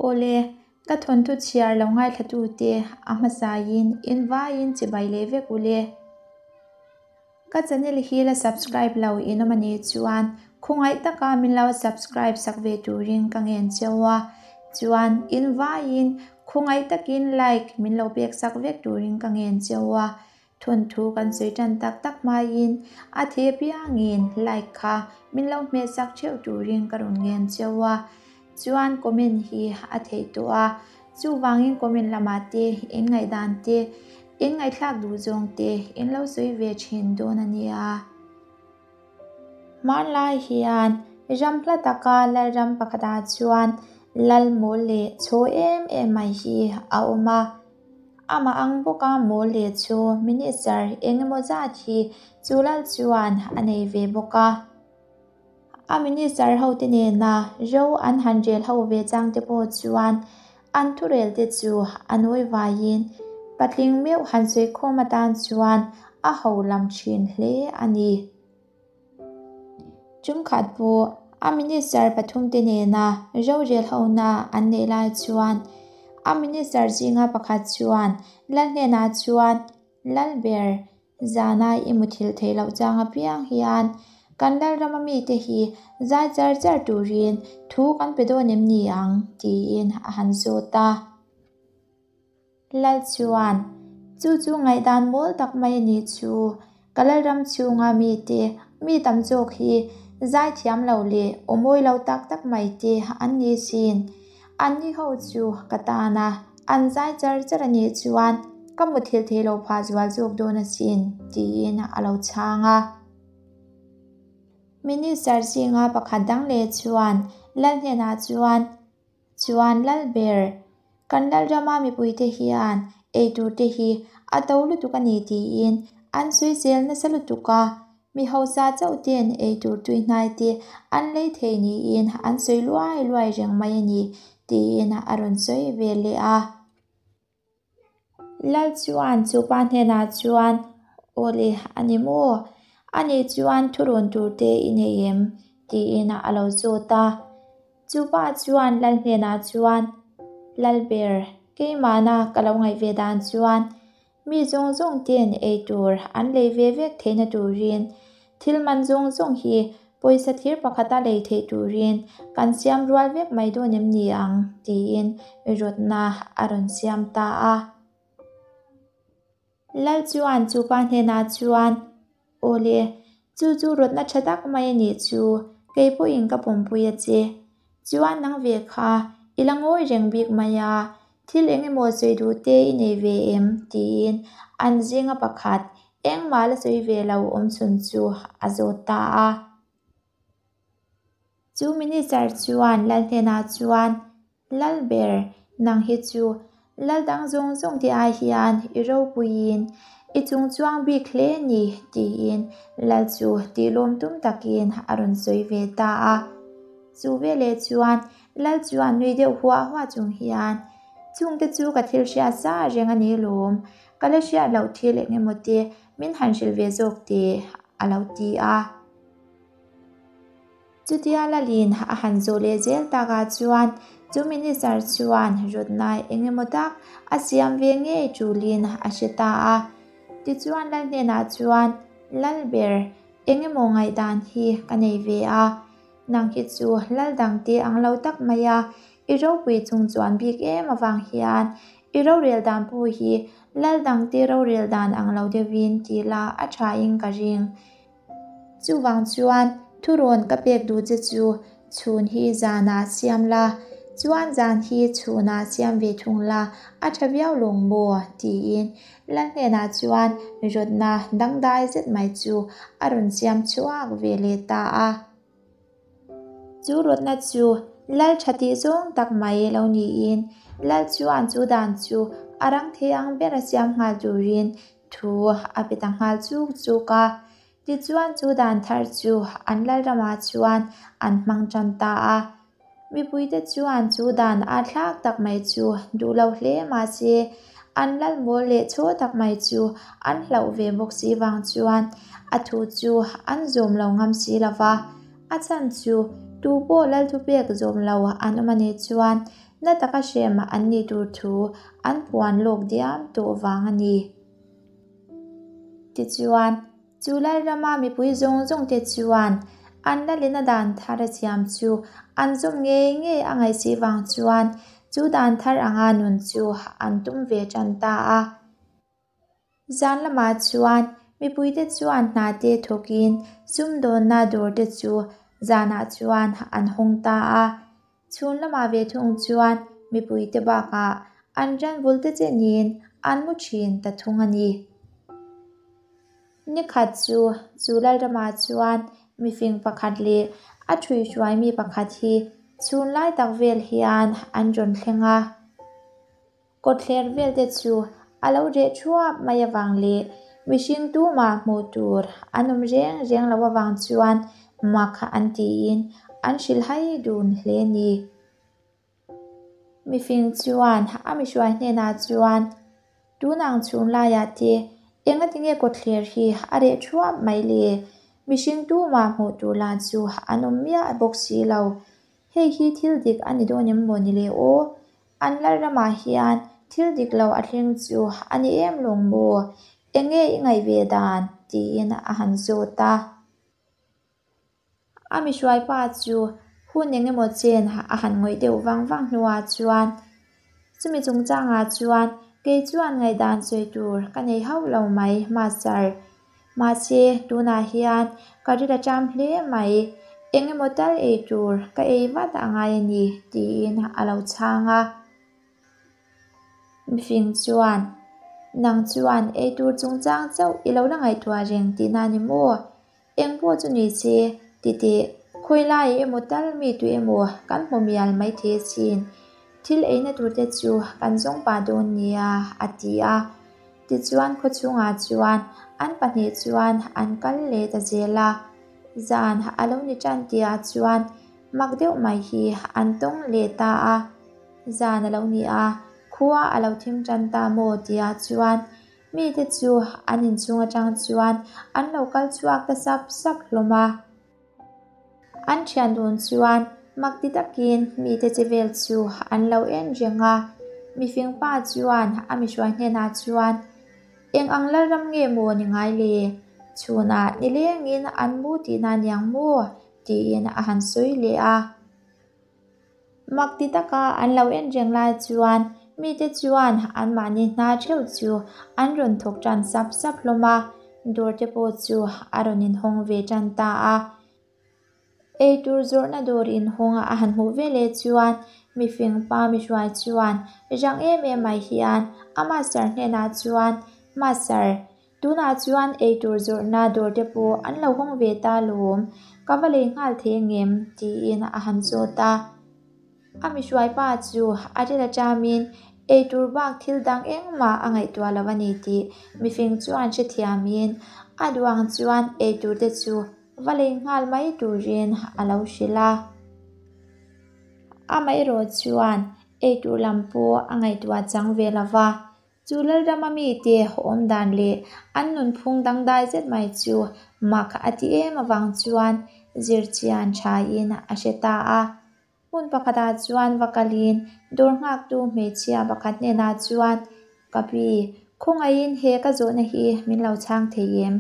Awle, ka thawnthu chhiar lo ngaithlatute a hmasain in vaiin chibai leh vek ule. Ka channel hi la subscribe lo in awm anih chuan khawngaih taka min lo subscribe sak ve turin ka ngen cheu a, chuan in vaiin khawngaih takin like min lo pek sak vek turin ka ngen cheu a, thawnthu kan sawi tan tak tak hmaiin a thei apiangin like kha min lo hmeh sak theuh turin ka rawn ngen cheu a, chuan comment hi a theih tawh a, chuvangin comment lamah te in ngaihdan te In ngaihthlak duh zawng te in lo sawi ve thin dawn a nia. Hmanlai hian ram hla taka Lalram pakhatah chuan Lal mawl leh chhaw em em mai hi a awm a. Amah ang bawka mawl leh chu Minister eng emaw zat hi chu Lal chuan a nei ve bawk a. A minister hote nena ro an han rel ho ve chang te pawh chuan an thurel te chu a nawi vaiin patling meuh han sawi khawm atan chuan a ho lam thin hle a ni. Tumkhat pawh a minister pathum te nena ro rel hona an neih lai chuan a minister zinga pakhat chuan Lal hnenah chuan Lalber Zana i muthilh theih loh chang apiang hian kan Lalrama mite hi zai char char turin thu kan pe dawn em ni ang? tiin a han zawt a. Lal chuan, Chu chu ngaihdan mawl tak mai a nih chu, ka Lalram chhunga mite, mi tam zawk hi zai thiam lo leh aw mawi lo tak tak mai te an ni sin. Anni ho chu ka tan a, an zai char char a nih chuan ka muthilh theih loh phah zual zawk dawn asin, tiin a lo chhang a. Minister zinga pakhat dang leh chuan Lal hnenah chuan, Chuan Lal ber, kan Lalrama mipuite hian eitur te hi a to lutuk a ni tiin an sawi zel nasa lutuk a, Mi hausa chauh ten ei tur tui hnai te an lei thei niin an sawi luai luai reng mai a ni, tiin a rawn sawi ve leh a. Lal chuan chu pa hnenah chuan, Aw le, a ni maw? Ani chuan thurawn tur te i nei em? tiin a lo zawt a. Chu pa chuan Lal hnenah chuan, Lalber, keimahna ka lo ngaih ve dan chuan Mi zawng zawng ten ei tur an lei ve vek theihna turin thil man zawng zawng hi pawisa thir pakhata lei theih turin kan siam rual vek mai dawn em ni ang tiin rawtna a rawn siam ta a. Lal chuan chu pa hnenah chuan Aw le, chu chu rawtna tha tak mai a nih chu, kei pawhin ka pawmpui a che. Chuan nang ve kha, i la ngawi reng bik mai a, thil eng emaw sawi duh te i nei ve em? tiin an zinga pakhat engmah la sawi ve lo awm chhun chu a zawt ta a. Chu minister chuan Lal hnenah chuan, Lalber, nang hi chu Lal dang zawng zawng te ai hian i ropuiin i chung chuang bik hle ni, tiin Lal chu tihlawm tum takin a rawn sawi ve ta a. Chu veleh chuan Lal chuan nui deuh huah huah chung hian, Chungte chu ka thil hriat sa reng a ni lawm, ka la hriat loh thil eng emaw te min han hrilh ve zawk teh, a lo ti a. Chutia Lalin a han zawh leh zel takah chuan chu minister chuan rawtnai eng emaw tak a siam ve ngei tulin a hre ta a. Tichuan Lal hnenah chuan, Lal ber, eng emaw ngaihdan hi ka nei ve a. Nang hi chu Lal dangte ang lo tak mai a, i ropui chung chuan bik em avang hian i rorel dan pawh hi Lal dangte rorel dan ang lo deuhin ti la a thain ka ring. Chuvang chuan thurawn ka pek duh che chu chhun hi zanah siam la, chuan zan hi chhunah siam ve thung la, a tha viau lawng maw? tiin Lal hnenah chuan rawtna dangdai zet mai chu a rawn siam chhuak ve leh ta a. Chu rawtna chu Lal tha tih zawng tak mai lo niin Lal chuan chu dan chu a rang thei ang ber a siam nghal turin thu a pe ta nghal chuk chuk a. Tichuan chu dan thar chu an Lalramah chuan an hmang tan ta a. Mipuite chuan chu dan a thlak tak mai chu duh lo hle mahse an lal mawl leh chhaw tak mai chu an hlauh ve bawk si vang chuan a thu chu an zawm lo ngam si lo va. A chhan chu tu pawh lal thupek zawm lo an awm a nih chuan. na taka hrem an nih tur thu an puan lawk diam tawh vang a ni. Tichuan, chu Lalrama mipui zawng zawng te chuan an lalina dan thar a siam chu an zawm ngei ngei a ngaihsih vang chuan chu dan thar anga nun chu an tum ve tan ta a. Zan lamah chuan mipuite chuan hna te thawkin sumdawnna dawr te chu zanah chuan an hawng ta a. Chhun lamah ve thung chuan mipuite bakah an ranvul te chenin an mu thin ta thung a ni. Ni khat chu chu Lalramah chuan mifing pakhat leh a ṭhuihruai mi pakhat hi chhun lai tak vel hian an rawn thleng a. Kawtthler vel te chu a lo reh thuap mai avang leh mihring tumah hmuh tur an awm reng reng lo avang chuan mak an tiin an hrilhhai dun hle a ni. Mifing chuan a mihruai hnenah chuan, Tunang chhung laiah te engatinge kawtthler hi a reh thuap mai le? Mihring tumah hmuh tur lah chu an awm miah bawk si lo. Hei hi thil dik a ni dawn em maw ni le aw? An Lalramah hian thil dik lo a thleng chu a ni em lawng maw? Enge i ngaih ve dan? tiin a han zawt a. A mihruai pa chu hun eng emaw chen a han ngawih deuh vang vang hnuah chuan chumi chungchangah chuan kei chuan ngaihdan sawi tur ka nei hauh lo mai, Master. Mahse, tunah hian ka ril a ṭam hle mai, eng emaw tal ei tur ka ei vat a ngai a ni, tiin a lo chhang a. Mifing chuan, Nang chuan ei tur chungchang chauh i lo la ngaihtuah reng tihna a ni maw? Eng pawh chu ni se, ti teh, khawi lai emaw tal mi tu emaw kan hmu mial maithei asin, thil eina turte chu kan zawng pah dawn nia, a ti a. Tichuan khawchhungah chuan an pahnih chuan an kal leh ta zel a, zan a lo ni tan tihah chuan mak deuh mai hi an tawng leh ta a. Zan a lo ni a, khua a lo thim tan ta maw tihah chuan mite chu an inchhung atang chuan an lo kal chhuak ta sap sap hlawm a. An thian dun chuan mak ti takin mite che vel chu an lo en reng a, mifing pa chuan a mihruai hnenah chuan, Eng ang Lalram nge maw ni ngai le? Chhunah nilengin an mu tihna niang maw? tiin a han sawi leh a. Mak ti taka an lo en reng lai chuan mite chuan anmahni hna theuh chu an rawn thawk tan sap sap hlawm a, dawr te pawh chu a rawn inhawng ve tan ta a. Eitur zawrhna dawr inhawng a han hmuh veleh chuan mifing pa mihruai chuan rang em em mai hian a master hnenah chuan, Master, Tunah chuan eitur zawrhna dawr te pawh an lo hawng ve ta lawm, ka va lei nghal thei angem? tiin a han zawt a. A mihruai pa chu a ril aṭamin eitur bak thil dang engmah a ngaihtuah lo a ni tih mifing chuan hrethiamin a duang chuan eitur te chu va lei nghal mai turin a lo hrilh a. Amaherawh chuan eitur lam pawh a ngaihtuah chang ve lo va. Chu Lalrama mite awm dan leh an nunphung dangdai zet mai chu mak a ti em avang chuan zirchian thain a hre ta a. Hmun pakhatah chuan va kalin dawr nghaktu hmeichhia pakhat hnenah chuan, Ka pi, khawngaihin he ka zawhna hi min lo chhang thei em?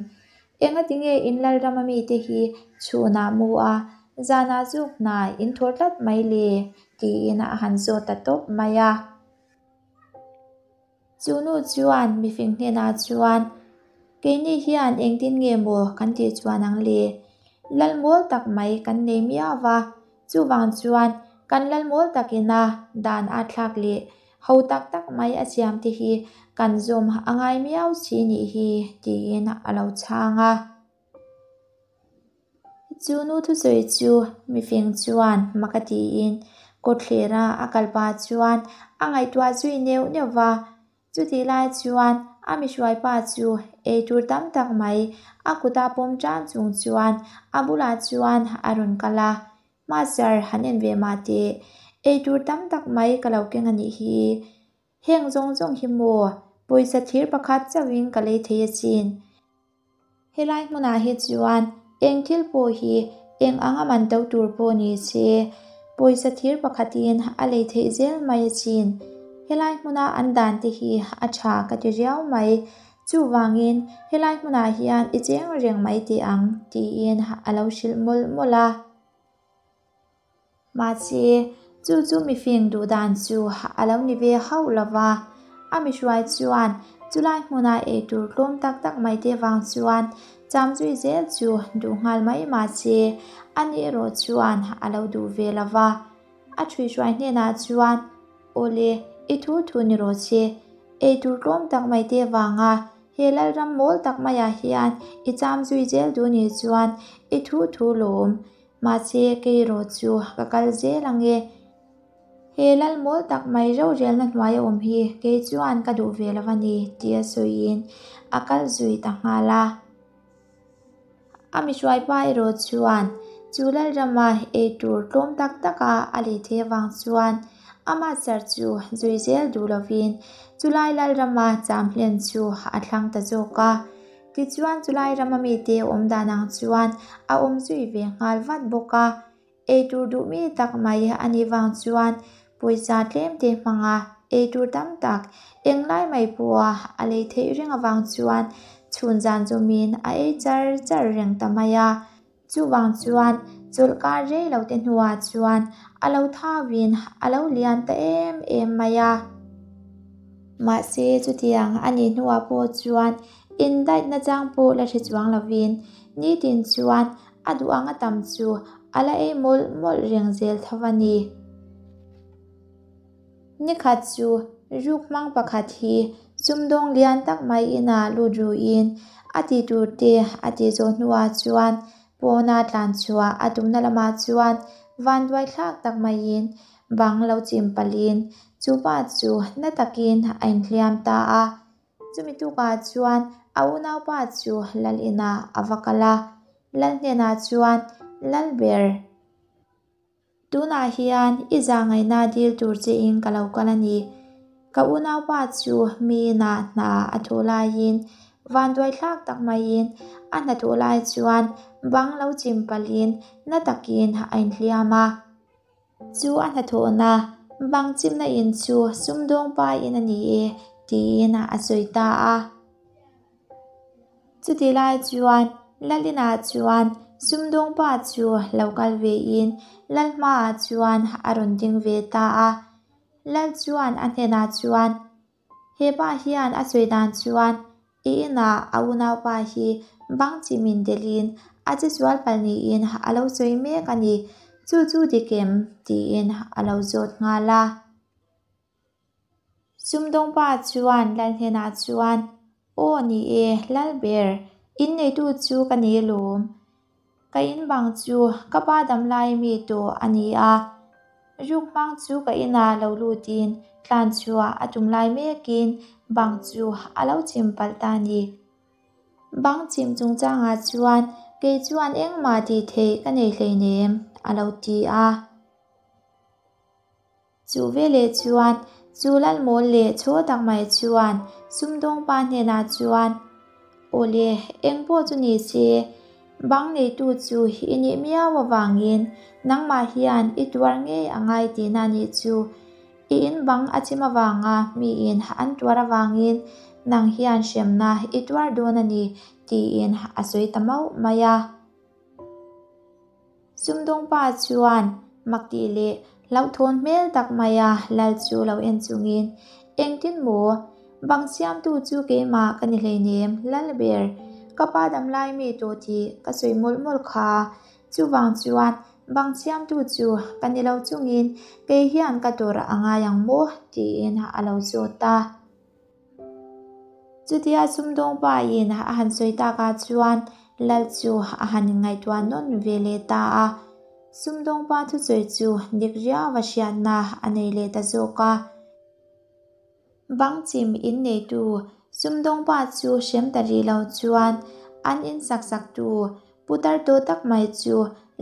Engati nge in Lalrama mite hi chhunah mu a, zanah zuk hna in thaw tlat mai le? tiin a han zawt ta tawp mai a. Chu nu chuan mifing hnenah chuan, Keini hian engtin nge maw kan tih chuan ang le? Lalmawl tak mai kan nei miau va, chuvang chuan kan lalmawl takina dan a thlak leh ho tak tak mai a siam te hi kan zawm a ngai miau si nih hi, tiin a lo chhang a. Chu nu thusawi chu mifing chuan mak a tiin kawtthlera a kal pah chuan a ngaihtuah zui neuh neuh va. Chutih lai chuan a mihruai pa chu eitur tam tak mai a kuta pawm tan chung chuan a bulah chuan a rawn kal a, Master han en ve mah teh, eitur tam tak mai ka lo keng a nih hi. Heng zawng zawng hi maw pawisa thir pakhat chauhin ka lei thei asin. Helai hmunah hi chuan eng thil pawh hi eng anga man to tur pawh ni se, Pawisa thir pakhatin a lei theih zel mai asin. Helai hmuna an dan te hi a tha ka ti riau mai. Chuvangin helai hmunah hian i cheng reng mai teh ang tiin a lo hrilh mawlh mawlh a. Mahse, chu chu mifing duh dan chu a lo ni ve hauh lo va. A mihruai chuan chulai hmuna eitur tlawm tak tak mai te vang chuan cham zui zel chu duh nghal mai mahse, ani erawh chuan a lo duh ve lo va. A ṭhuihruai hnenah chuan, Awle, i thu thu ni rawh che. Eitur tlawm tak mai te vanga he lalram mawl tak maiah hian i cham zui zel duh nih chuan i thu thu lawm. Mahse, kei erawh chu ka kal zel ang e. He lal mawl tak mai rorelna hnuaia awm hi kei chuan ka duh ve lo a ni, tia sawiin a kal zui ta nghal a. A mihruaipa erawh chuan chu lalrama ei tur tlawm tak taka a lei theih avang chuan amah char chu zui zel duh lovin chulai lalrama cham hlen chu a thlang ta zawk a. Tichuan chulai rama mite awm dan ang chuan a awm zui ve nghal vat bawk a. Eitur duh mi tak mai a nih vang chuan pawisa tlem te hmanga eitur tam tak englai mai pawha a lei theih reng avang chuan chhun zan zawmin a ei char char reng ta mai a. Chuvang chuan chawlhkar rei lo te hnuah chuan a lo thauin a lo lian ta em em mai a. Mahse chutiang a nih hnuah pawh chuan indaihna chang pawh la hre chuang lovin nitin chuan A duh ang a tam chu a la ei mawlh mawlh reng zel tho a ni. Nikhat chu ruk hmang pakhat hi sumdawng lian tak mai inah lut ruin a ti tur te a tih zawh hnuah chuan pawna tlan chhuah a tumna lamah chuan vanduai thlak tak maiin bang lo chim palhin chu pa chu na takin a inhliam ta a. Chumi tukah chuan a unaupa chu lal inah a va kal a, lal hnenah chuan, Lalber, tunah hian i zahngaihna dil tur chein ka lo kal a ni. Ka unaupa chu mi inah hna a thawh laiin vanduaithlak tak maiin a hnathawh lai chuan bang lo chim palhin na takin a inhliam a. Chu a hnathawhna bang chimna in chu sumdawng pa in a ni e tiin a sawi ta a. Chuti lai chuan Lalina chuan sumdawng pa chu lo kal ve in Lal hmaah chuan a rawn ding ve ta a. Lal chuan a hnenah chuan, He pa hian a sawi dan chuan I inah a unaupa hi bang chimin delhin a che sual palh niin a lo sawi mek a ni, chu chu dik em? tiin a lo zawt nghal a. Sumdawngpa chuan lal hnenah chuan, Aw ni e, Lalber, inneitu chu ka ni lawm. Ka in bang chu ka pa damlai mi tawh a ni a, ruk hmang chu ka inah lo lutin tlan chhuah a tum lai mekin bang chu a lo chim palh ta a ni. Bang chim chungchangah chuan kei chuan engmah tih theih ka nei hleinem, a lo ti a. Chu veleh chuan chu lalmawl leh chhaw tak mai chuan sumdawng pa hnenah chuan, Awle, eng pawh chu ni se, bang neitu chu i nih miau avangin nangmah hian i tuar ngei a ngai tihna a nih chu. I in bang a chim avanga miin an tuar avangin nang hian hremna i tuar dawn a ni, tiin a sawi ta mauh mai a. Sumdawngpa chuan mak tih leh hlauhthawn hmel tak maia lal chu lo en chungin, Engtin maw? Bang siamtu chu keimah ka ni hleinem, lal ber. Ka pa damlai mi tawh tih ka sawi mawlh mawlh kha. Chuvang chuan bang siamtu chu ka ni lo chungin kei hian ka tawrh a ngai ang maw? tiin a lo zawt a. Chutia sumdawng pain a han sawi takah chuan Lal chu a han inngaihtuah nawn ve leh ta a. Sumdawng pa thusawi chu dik riauva hriatna a nei leh ta zawk a. Bang chim in neitu sumdawng pa chu hrem ta rih lo chuan an in sak saktu putar tawh tak mai chu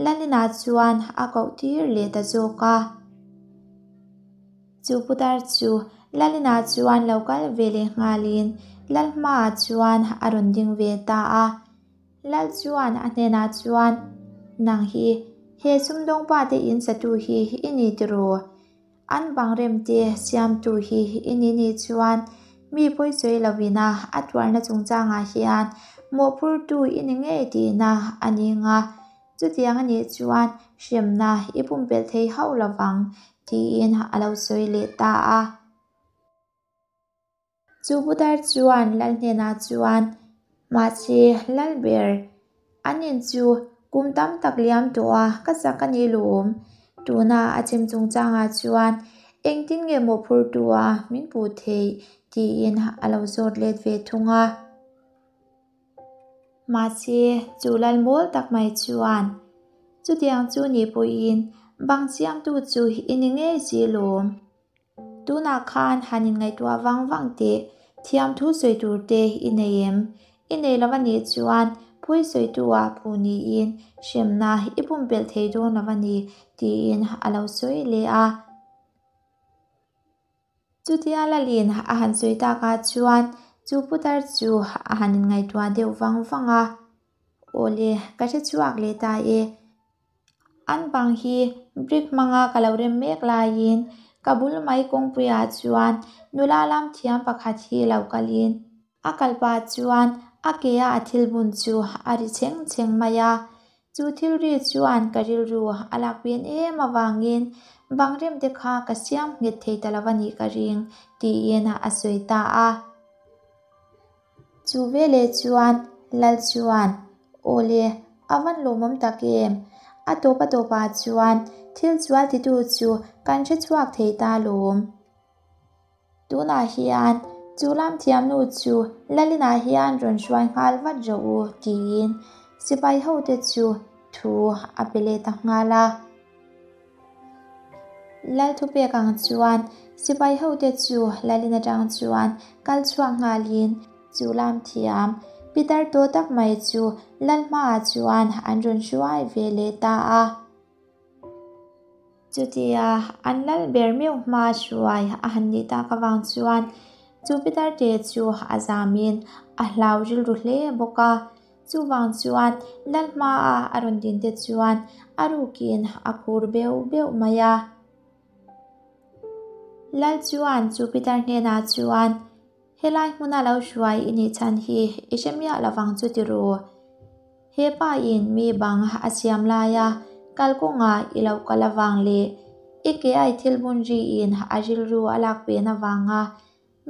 Lalina chuan a koh tir leh ta zawk a. Chu putar chu Lalina chuan lo kal ve leh nghalin Lal hmaah chuan a rawn ding ve ta a. Lal chuan a hnenah chuan, Nang hi He sumdawng pa te in satu hi i ni tiraw? An bang rem te siamtu hi i ni nih chuan mi pawisawi lovina a tuarna chungchangah hian mawhphurtu i ni ngei tihna a ni nga. Chutiang a nih chuan hremna i pumpelh thei hauh lovang tiin a lo sawi leh ta a. Chu putar chuan lal hnenah chuan, Mahse, lal ber, an in chu kum tam tak liam tawh a, ka chak a ni lawm. Tuna a chim chungchangah chuan engtin nge mawhphurtu a min puh theih? tiin a lo zawt let ve thung a. Mahse, chu lal mawl tak mai chuan, Chutiang chu ni pawhin bang siamtu chu i ni ngei si lawm. Tunah khan han inngaihtuah vang vang teh, thiam thu sawi tur te i nei em? I nei lo a nih chuan phawi sawitu ah phu niin hremna i pumpelh thei dawn lo a ni, tiin a lo sawi leh a. Chutia Lalin a han sawi takah chuan chu putar chu a han inngaihtuah deuh vang vang a, Awle, ka hre chhuak leh ta e. An bang hi brick hmanga ka lo rem mek laiin ka bul mai kawngpuiah chuan nula lam thiam pakhat hi lo kalin a kal pah chuan a ke a a thil bun chu a ri chheng chheng mai a. Chu thil ri chuan ka rilru a lak pen em avangin bang rem te kha ka siam nghet thei ta lo a nih ka ring tiin a sawi ta a. Chu veleh chuan Lal chuan, Awle, a van lawmawm tak em? A tawp a tawpah chuan thil sual titu chu kan hre chhuak thei ta lawm. Tunah hian chu lam thiamnu chu Lalinah hian rawn hruai nghal vat rawh u tiin sipai hote chu thu a pe leh ta nghal a. Lal thupek ang chuan sipai hote chu Lalin atang chuan kal chhuak nghalin chu lam thiam pitar tawh tak mai chu Lal hmaah chuan an rawn hruai ve leh ta a. Chutia an lal ber meuh hma hruai a han nih tak avang chuan chu pitar te chu a zamin a hlau rilru hle bawk a. Chuvang chuan lal hmaa a rawn din te chuan a rukin a khur beuh beuh mai a. Lal chuan chu pitar hnenah chuan, Helai hmuna lo hruai i nih chhan hi i hre miah lovang chu ti ru. He pa in mi bang a siam laia kalkawngah i lo kal avang leh i ke ai thil bun riin a rilru a lak pen avanga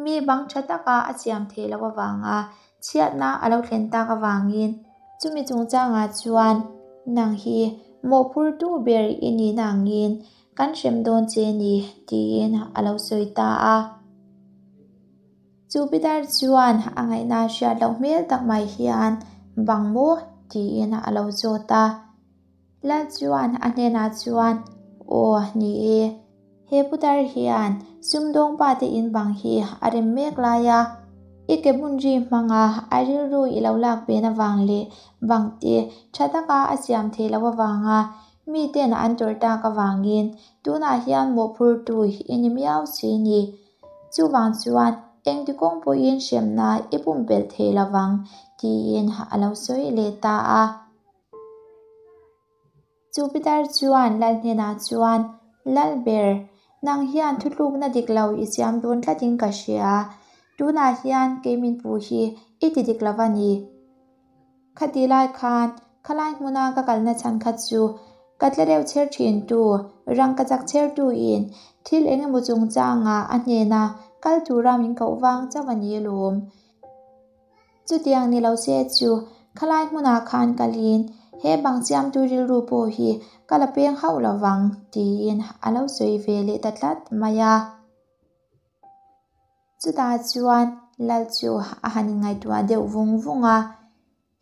Mi bang tha taka a siam theih loh avanga chhiatna a lo thlen tak avangin chumi chungchangah chuan nang hi mawhphurtu ber i nih nangin kan hrem dawn che ni tiin a lo sawi ta a. Chu Peter chuan a ngaihna hriat loh hmel tak mai hian bang maw tiin a lo zawt a. Lal chuan a hnenah chuan, Aw, ni e. He putar hian sumdawng pa te in bang hi a rem mek lai a, i ke bun ri hmanga a rilru i lo lak pen avang leh bang te tha taka a siam theih loh avanga miten an tawrh tak avangin tunah hian mawhphurtu i ni miau si ni. Chuvang chuan engti kawng pawhin hremna i pumpelh thei lovang tiin a lo sawi leh ta a. Chu Peter chuan Lal hnenah chuan, Lal ber, nang hian thutlukna dik lo i siam dawn tlatin ka hria. Tunah hian kei min puh hi i ti dik lo va ni. Khati lai khan khalai hmuna ka kalna chhan kha chu ka tle reuh chher thintu, rangkachak chhertuin thil eng emaw chungchangah a hnena kal tura min koh vang chauh a ni alawm. Chutiang ni lo se chu khalai hmunah khan kalin he bang siamtu rilru pawh hi ka la peng hauh lo vang tiin a lo sawi ve leh ta tlat mai a. Chutah chuan Lal chu a han inngaihtuah deuh vung vung a,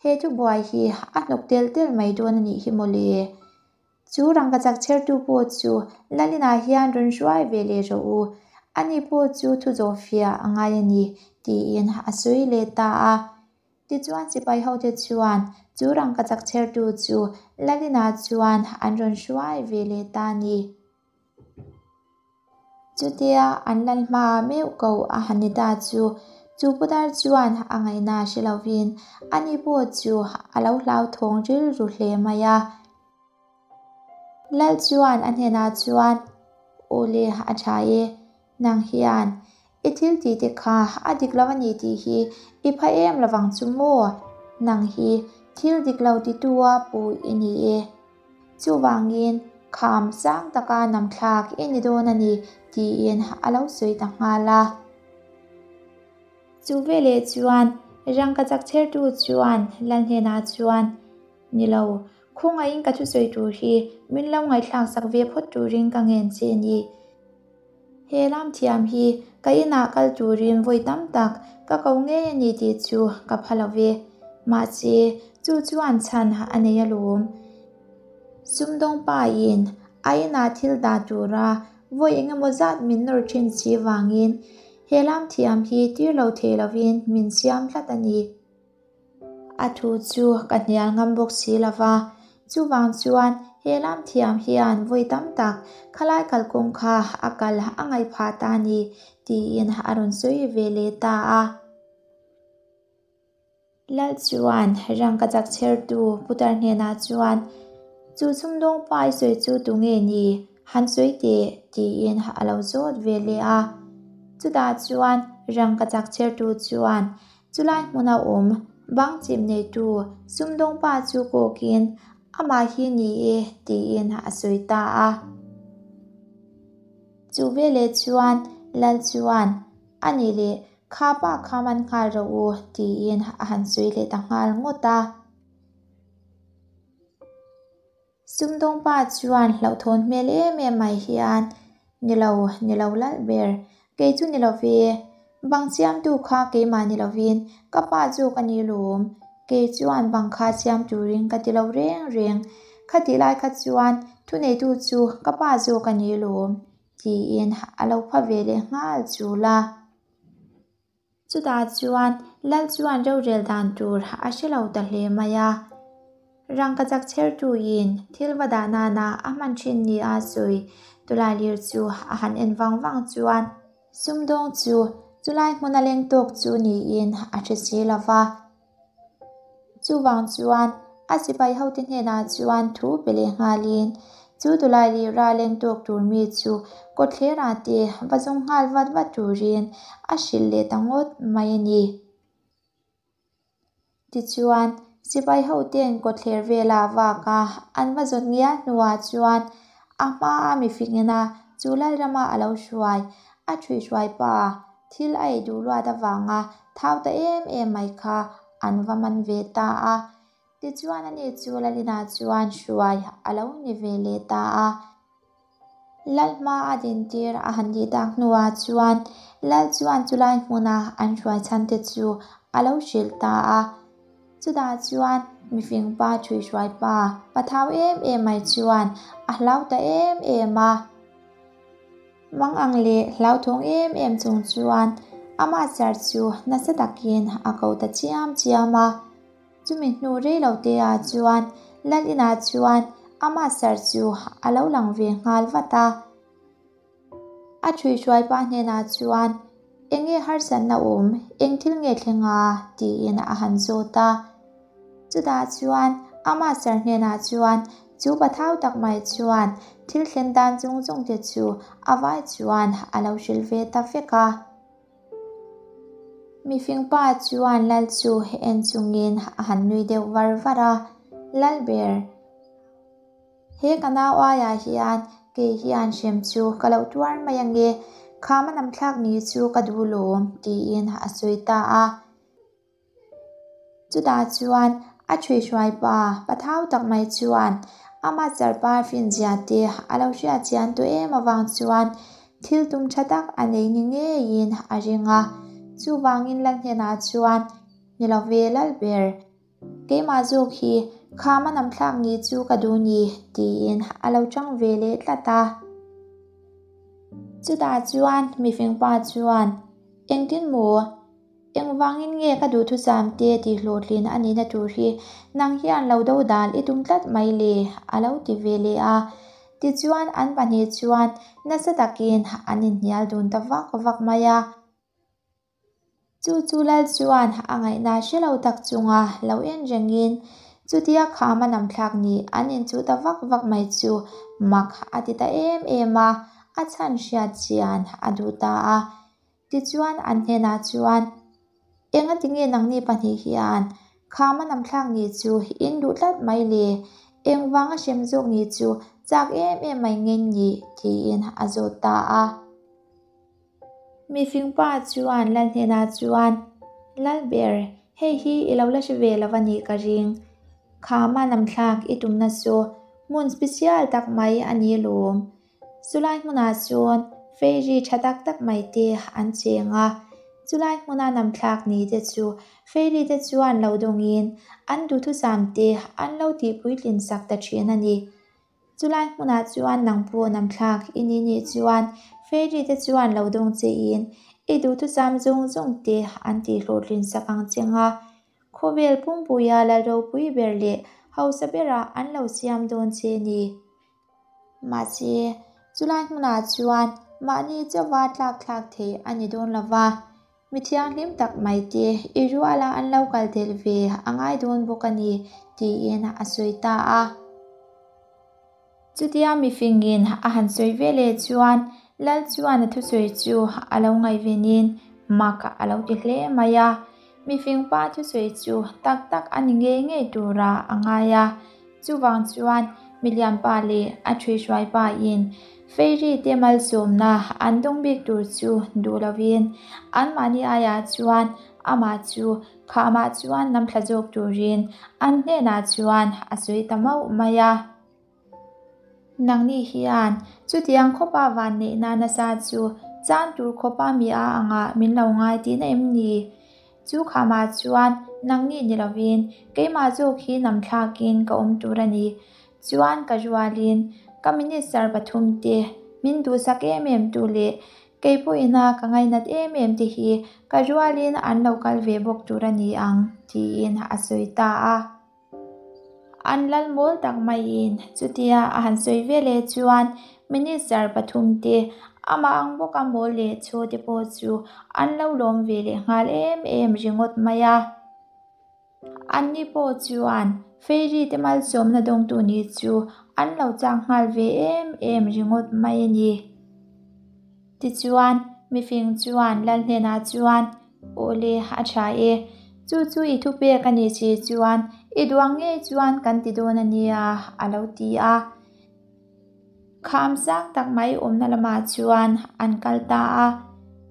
He thubuai hi a hnawk tel tel mai dawn a nih hi mawle. Chu rangkachak chhertu pawh chu Lalinah hian rawn hruai ve leh rawh u, ani pawh chu thu zawhfiah a ngai a ni, tiin a sawi leh ta a. Tichuan sipai hote chuan chu rangkachak chhertu chu Lalinah chuan an rawn hruai ve leh ta a ni. Chutia an lal hma meuh ko a han ni ta chu, chu putar chuan a ngaihna hre lovin ani pawh chu a lo hlauthawng rilru hle mai a. Lal chuan a hnenah chuan, Aw le, a tha e, nang hian i thil tih te kha a dik lo a ni tih hi i pha em lovang chu maw? Nang hi thil dik lo titua pu i ni e. Chuvangin kham sang taka namthlak i ni dawn a ni, tiin a lo sawi ta nghal a. Chu veleh chuan rangkachak chhertu chuan Lal hnenah chuan, Ni lo, khawngaihin ka thusawi tur hi min lo ngaihthlak sak ve phawt turin ka ngen che a ni. He lam thiam hi ka inah kal turin vawi tam tak ka ko ngei a ni tih chu ka pha lo ve. Mahse, chu chuan chhan a nei alawm. Sumdawng pain a inah thil dah tura vawi engemaw zat min nawr thin si vangin he lam thiam hi tir lo thei lovin min siam tlat a ni. A thu chu ka hnial ngam bawk si lo va, chuvang chuan he lam thiam hian vawi tam tak khalai kalkawng kha a kal a ngaih phah ta a ni tiin a rawn sawi ve leh ta a. Lal chuan rangkachak chhertu putar hnenah chuan, Chu sumdawng pa i sawi chu tunge ni? Han sawi teh tiin a lo zawt ve leh a. Chutah chuan rangkachak chhertu chuan Chulai hmuna awm bang chim neitu sumdawng pa chu kawkin amah hi ni e tiin a sawi ta a. Chu veleh chuan Lal chuan a nih leh kha pa kha man nghal rawh u tiin a han sawi leh ta nghal ngawt a. Sumdawng pa chuan hlauhthawn hmel em em mai hian, Ni lo, ni lo lalh ber, kei chu ni lo ve, bang siamtu kha keimah ni lovin ka pa chu ka ni lawm, kei chuan bang kha siam turin ka ti lo reng reng, khatih lai kha chuan thuneitu chu ka pa zawk a ni lawm, tiin a lo pha ve leh nghal chul a. Chutah chuan Lal chuan rorel dan tur a hre lo ta hle mai a. Rangkachak chhertuin thil va dah nana a hman thin ni a sawi Tulalir chu a han en vang vang chuan sumdawng chu chulai hmuna leng tawk chu niin a hre si lo va. Chuvang chuan a sipai hote hnenah chuan thu pe leh nghalin chu tulai lira leng tawk tur mi chu kawtthlerah te va zawng nghal vat vat turin a hrilh leh ta ngawt mai a ni. Tichuan, sipai hoten kawtthler velah vaka an va zawt ngial hnuah chuan a hmaa mifingina chu Lalrama a lo hruai a ṭhuihhruai pa Thil a ei duh luat avanga thau ta em em mai kha an va man ve ta a. Tichuan ani chu Lalina chuan hruai a lo ni ve leh ta a. Lal hma a dintir a han nih tak hnuah chuan Lal chuan chulai hmuna an hruai chhan te chu a lo hrilh ta a. Chutah chuan mifing pa ṭhuihhruai pa pa thau em em mai chuan a hlau ta em em a. Mang ang leh hlauthawng em em chung chuan amah sar chu nasa takin a ko ta chiam chiam a. Chumi hnu rei lo te ah chuan Lal inah chuan amah sar chu a lo lang ve nghal vat a. A ṭhuihruai pa hnenah chuan Eng nge harsatna awm, eng thil nge thleng a? tiin a han zawt a. Chutah chuan amah sar hnenah chuan chu pathau tak mai chuan thil thlen dan chung chung te chu a vai chuan a lo hrilh ve ta vek a. Mifing pa chuan lal chu en chungin a han nui deuh var var a, Lalber, He ka nau aiah hian kei hian hrem chu ka lo tuar mai ange, kham a namthlak ni chu ka duh lawm, tiin a sawi ta a. Chutah chuan a ṭhuihruai pa pathau tak mai chuan ama charpa finzia te a lo hriat chian tawh em avang chuan thil tum ṭha tak a nei ni ngeiin a ring a. Chuvangin Lal hnenah chuan, Ni lo ve lal ber, keimah zawk hi kham a namthlak ni chu ka duh ni, tiin a lo ṭang ve leh tlat a. Chutah chuan mifingpa chuan, Engtin maw? Engvangin nge ka duhthusam te tih hlawhtlin a nihna tur hi nang hian lo do dal i tum tlat mai le? a lo ti ve leh a. Tichuan an pahnih chuan nasa takin an inhnial dun ta vak vak mai a. Chu chu Lal chuan a ngaihna hre lo tak chunga lo en rengin Chutia kham a namthlak ni an inchuh ta vak vak mai chu mak a ti ta em em a, a chhan hriat chian a duh ta a. Tichuan an hnenah chuan, Engatinge nangni pahnih hian kham a namthlak ni chu in duh tlat mai le? Engvanga hrem zawk ni chu chak em em mai nge ni? tiin a zawt ta a. Mifingpa chuan Lal hnenah chuan, Lalber, hei hi i lo la hre ve lo a nih ka ring. Khama namthlak i tumna chu hmun special tak mai a ni lawm. Chulai hmunah chuan fairy tha tak tak mai te an cheng a, chulai hmuna namthlak ni te chu fairy te chuan lo dawngin an duhthusam te an lo tihpuitlin sak ta thin a ni. Chulai hmunah chuan nang pawh namthlak i ni nih chuan fairy te chuan lo dawng che in i duhthusam zawng zawng te an tihhlawhtlin sak ang che nga, khawvel pumpuia lal ropui ber leh hausa berah an lo siam dawn che ni. Mahse, chulai hmunah chuan mahni chauha tlak thlak thei a ni dawn lo va, mi thianghlim tak mai te i ruala an lo kal tel ve a ngai dawn bawk a ni, tiin a sawi ta a. Chutia mifingin a han sawi ve leh chuan Lal chuan a thusawi chu a lo ngaihvenin mak a lo ti hle mai a. Mifingpa thusawi chu tak tak a ni ngei ngei tura a ngai a. Chuvang chuan milianpa leh a ṭhuihruai pain Fairy te malsawmna an dawng bik tur chu duh lovin anmahni aiah chuan amah chu khamah chuan namthla zawk turin an hnenah chuan a sawi ta mauh mai a. Nangni hian chutiang khawpa vanneihna nasa chu chan tur khawpa mi a angah min lo ngai tihna em ni? Chu khamah chuan nangni ni lovin keimah zawk hi namthlakin ka awm tur a ni. Chuan ka rualin ka minister pathumte min duhsak em em tu leh kei pawhina ka ngainat em em te hi ka rualin an lo kal ve bawk tur a ni ang tiin a sawi ta a. An lal mawl tak maiin chutia a han sawi ve leh chuan Minister pathumte amah ang bawka mawl leh chhaw te pawh chu an lo lawm ve leh nghal em em ringawt mai a. Anni pawh chuan Fairy te malsawmna dawngtu ni chu an lo chak nghal ve em em ringawt mai a ni. Tichuan, mifing chuan lal hnenah chuan, Awle, a tha e. Chu chu i thupek a ni si chuan i duang ngei chuan kan ti dawn a nia, a lo ti a. Kham sang tak mai awmna lamah chuan an kal ta a.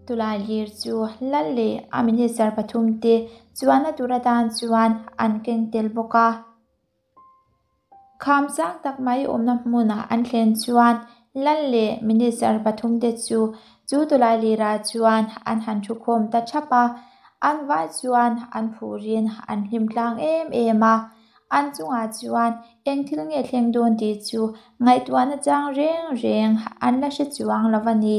Tulai lir chu lal leh a minister pathumte chuanna tur atan chuan an keng tel bawk a. Kham sang tak mai awmna hmunah an thlen chuan Lal leh Minister pathumte chu chu tulai lirah chuan an han thukhawm ta thap a, an vai chuan an phurin an hlim tlang em em a, an chungah chuan eng thil nge thleng dawn tih chu ngaihtuahna chang reng reng an la hre chuang lo a ni.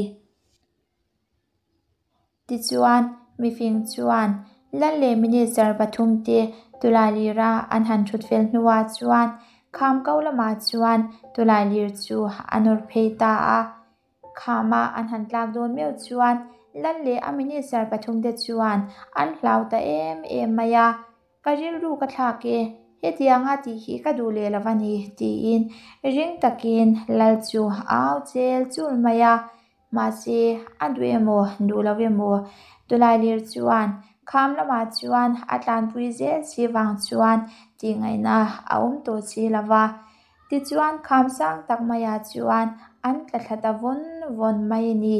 Tichuan, mifing chuan Lal leh Minister pathumte Tulailira an han thut fel hnuah chuan kham ko lamah chuan Tulailir chu a nawr phei ta a. Khama an han tlak dawn meuh chuan Lal leh a Minister pathumte chuan an hlau ta em em mai a. Ka rilru ka thlak e, hetianga tih hi ka duh leh lo a ni, tiin ring takin Lal chu a au chel chul mai a. Mahse, a duh emaw, duh lo emaw, Tawlailir chuan kham lamah chuan a tlanpui zel si vang chuan tih ngaihna a awm tawh si lo va. Tichuan kham sang tak maiah chuan an tla thla ta vawn vawn mai a ni.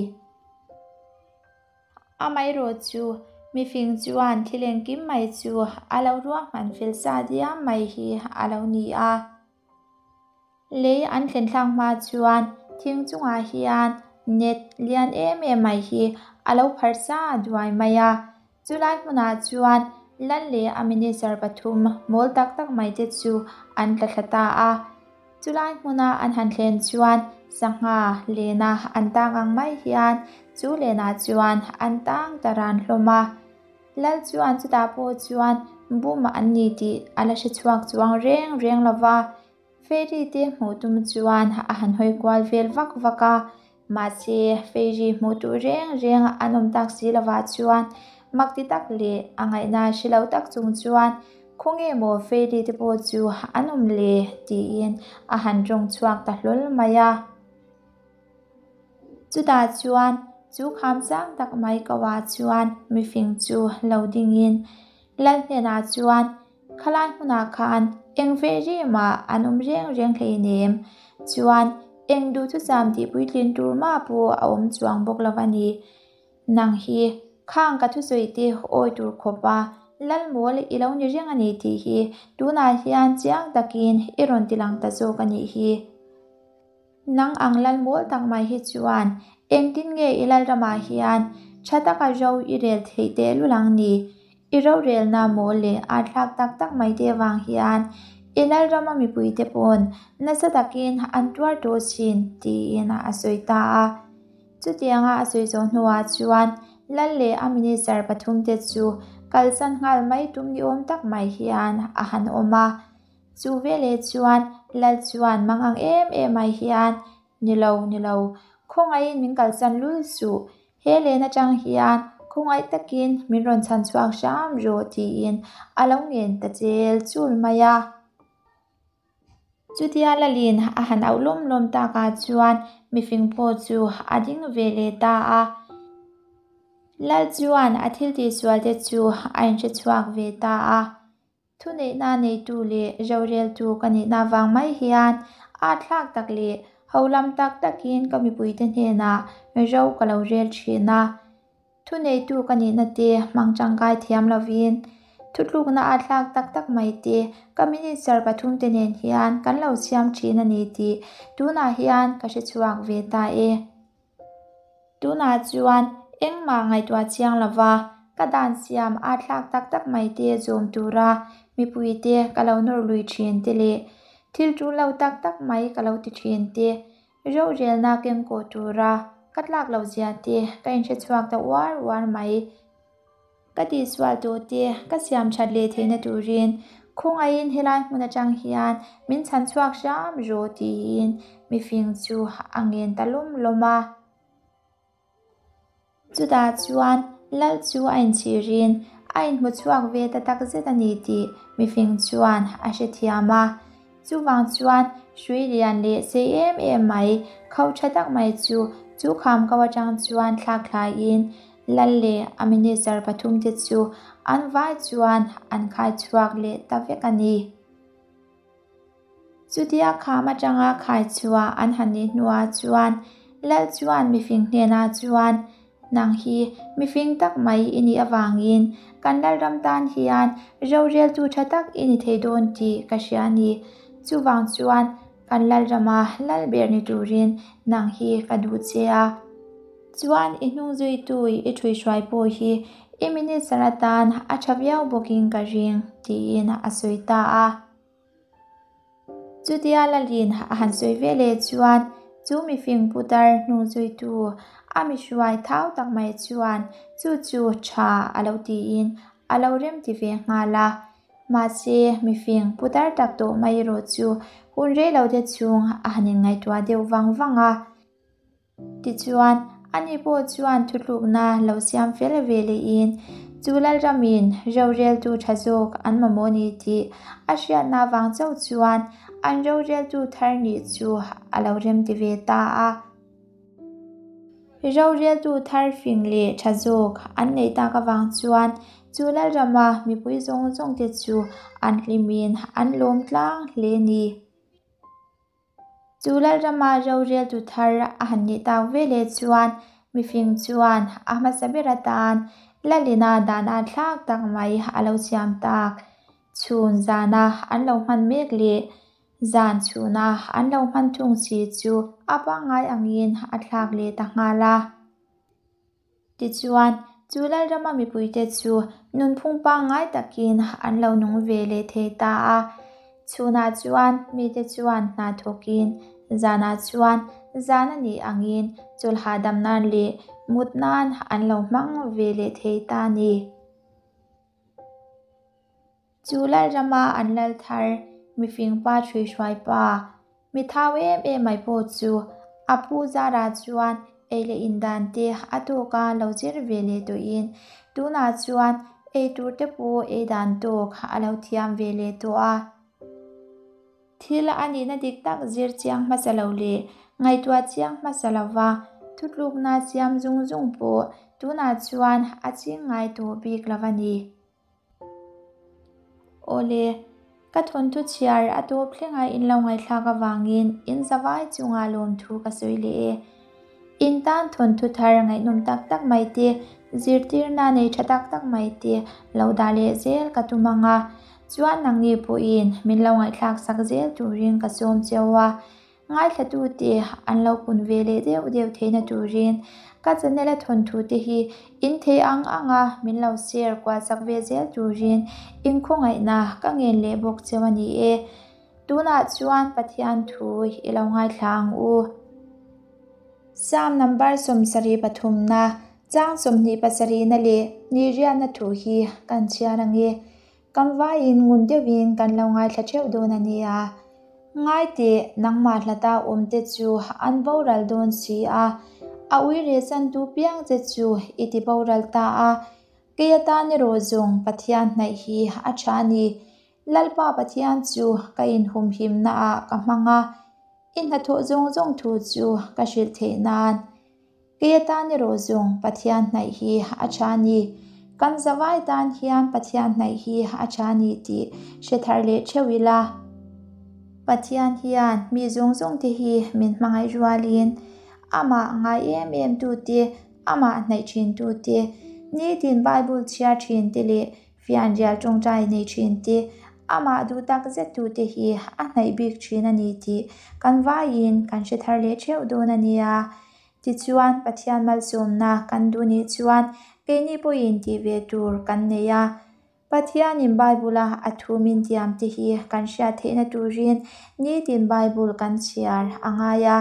Amaherawh chu mifing chuan thil engkim mai chu a lo ruahman fel sa diam mai hi a lo ni a. Lei an thlen thlak hma chuan thing chungah hian net lian em em mai hi a lo pharh sa duai mai a. Chulai hmunah chuan Lal leh a minister pathum mawl tak tak mai te chu an tla thla ta a. Chulai hmuna an han thlen chuan sangha lena an tang ang mai hian chu lenah chuan an tang ta ran hlawm a. Lal chuan chutah pawh chuan bum an ni tih a la hre chhuak chuang reng reng lo va. Fairy te hmuh tum chuan a han hawi kual vel vak vak a, mahse Fairy hmuh tur reng reng an awm tak si lovah chuan mak ti tak leh a ngaihna hre lo tak chung chuan Khawnge maw Fairy te pawh chu an awm le? tiin a han tawng chhuak ta hlawl mai a. Chutah chuan chu kham sang tak mai ko ah chuan mifing chu lo dingin Lal hnenah chuan Khalai hmunah khan eng ve ri mah an awm reng reng hleinem chuan eng duhthusam tih puitlin tur mah pawh a awm chuang bawk lo a ni. Nang hi khang ka thusawi te awi tur khawp a, lal mawl i lo ni reng a ni tih hi tunah hian chiang takin i rawn ti lang ta zawk a nih hi. Nang ang lal mawl tak mai hi chuan engtin nge i lal ramah hian tha taka ro i rel theih tehlul ang ni? I rorelna mawl leh a thlak tak tak mai te vang hian i lal rama mipuite pawn nasa takin an tuar tawh thin tiin a sawi ta a. Chutianga a sawi zawh hnuah chuan lal leh a minister pathumte chu kalsan nghal mai tum ni awm tak mai hian a han awm a. Chu veleh chuan lal chuan mang ang em em mai hian, Ni lo, ni lo, khawngaihin min kalsan lul suh, he len atang hian khawngaih takin min rawn chhan chhuak hram rawh tiin a lo ngen ta chel chul mai a. Chutia lalin a han auh lawm lawm takah chuan mifing pawh chu a ding ve leh ta a. Lal chuan a thil tihsual te chu a inhre chhuak ve ta a. Thuneihna neitu leh roreltu ka nihna vang mai hian âtthlâk tak leh holam tak takin ka mipuite hnenah ro ka lo rel thin a. Thuneitu ka nihna te hmang tangkai thiam lovin thutlukna âtthlâk tak tak mai te ka minister pathumte nen hian kan lo siam thin a ni tih tunah hian ka hre chhuak ve ta e. Tunah chuan engmah ngaihtuah chiang lova ka dan siam a thlak tak tak mai te zawm tura mipuite ka lo nawr lui thin te leh thil tul lo tak tak mai ka lo ti thin te rorelna kengkawh tura ka tlak loh zia te ka inhre chhuak ta uar uar mai. Ka tihsual tawh te ka siam that leh theihna turin khawngaihin helai hmun atang hian min chhan chhuak hram rawh tiin mifing chu a ngen ta lawm lawm a. Chutah chuan lal chu a inchhirin a inhmu chhuak ve ta tak zet a ni tih mifing chuan a hrethiam a. Chuvang chuan hrui lian leh sei em em mai, kho tha tak mai chu chu kham ko atang chuan thlak thlaiin Lal leh a minister pathumte chu an vai chuan an khai chhuak leh ta vek a ni. Chutia kham atanga khai chhuah an han nih hnuah chuan Lal chuan mifing hnenah chuan Nang hi mifing tak mai i nih avangin kan Lalram tan hian roreltu tha tak i ni thei dawn tih ka hria a ni. Chuvang chuan kan Lalrama lal ber ni turin nang hi ka duh che a. Chuan i hnung zuitu i thuihruai pawh hi i minister atan a tha viau bawkin ka ring, tiin a sawi ta a. Chutia Lalin a han sawi ve leh chuan chu mifing putar hnung zuitu a mihruai thau tak mai chuan chu chu tha a lo tiin a lo remti ve nghal a. Mahse, mifing putar tak tawh mai erawh chu hun rei lo te chhung a han inngaihtuah deuh vang vang a. Tichuan, ani pawh chuan thutlukna lo siam fel ve lehin chu Lalramin roreltu tha zawk an mamawh ni tih a hriatna vang chauh chuan an roreltu thar nih chu a lo remti ve ta a. Roreltu thar fing leh tha zawk an neih tak avang chuan chu Lalrama mipui zawng zawngte chu an hlimin an lawm tlang hle a ni. Chu Lalrama roreltu thar a han nih tak veleh chuan mifing chuan a hmasa ber atan Lalina dan a thlak tak mai a lo siam tak. Chhun zana an lo hman mek leh zan chhuna an lo hman thung si chu a pangngai angin a thlak leh ta nghal a. Tichuan, chu Lalrama mipuite chu nunphung pangngai takin an lo nung ve leh thei ta a. Chhunah chuan mite chuan hna thawkin, zanah chuan zan a nih angin chawlh hahdam nan leh mut nan an lo hmang ve leh thei ta a ni. Chu Lalrama an lal thar, mifing pa ṭhuihruai pa, mi thau em em mai pawh chu a pu zarah chuan ei leh in dan te a tawka lo zir ve leh tawhin tunah chuan Eitur te pawh ei dan tawk a lo thiam ve leh tawh a. Thil a nihna dik tak zir chiang hmasa lo leh ngaihtuah chiang hmasa lova thutlukna siam zung zung pawh tunah chuan a ching ngai tawh bik lo a ni. Awle, ka thawnthu chhiar a tawp thlenga in lo ngaihthlak avangin in zavai chunga lawmthu ka sawi leh e. In tan thawnthu thar ngaihnawm tak tak mai te, zirtirna nei tha tak tak mai te lo dah leh zel ka tum ang a, chuan nangni pawhin min lo ngaihthlak sak zel turin ka sawm cheu a. Ngaithlatute an lo pun ve leh deuh deuh theihna turin ka channel a thawnthu te hi in thei ang ang a min lo share kual chak ve zel turin in khawngaihna ka ngen leh bawk cheu a ni e. Tunah chuan Pathian thu i lo ngaithla ang u. Psalm number 73 na, chang 27 na leh ni riatna thu hi kan chhiar ang e. Kan vaiin ngun deuhin kan lo ngaithla theuh dawn a nia. Ngai teh, nangmah hlata awmte chu an boral dawn si a, a ui reh chantu piang che chu i ti boral ta a. Kei atan erawh zawng Pathian hnaih hi a tha a ni. Lalpa Pathian chu ka inhumhimna ah ka hmang a, i hnathawh zawng zawng thu chu ka hrilh theih nan. Kei atan erawh zawng Pathian hnaih hi a tha a ni. Kan zavai tan hian Pathian hnaih hi a tha a ni tih hre thar leh theuh ila. Pathian hian mi zawng zawng te hi min hmangaih rualin amah ngai em em tu te, amah hnaih thin tu te, nitin Bible chhiar thin te leh fianrial tawngtai nei thin te, amah duh tak zet tu te hi a hnaih bik thin a ni tih kan vaiin kan hre thar leh theuh dawn a nia. Tichuan, Pathian malsawmna kan duh nih chuan keini pawhin tih ve tur kan nei a. Pathianin Bible-a a thu min tiam te hi kan hriat theihna turin nitin Bible kan chhiar a ngai a.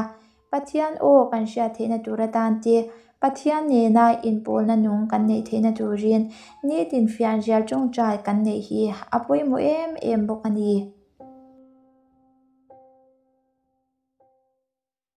Pathian aw kan hriat theihna tur atan te, Pathian nena inpawlna nung kan neih theihna turin nitin fianrial tawngtai kan neih hi a pawimawh em em bawk a ni.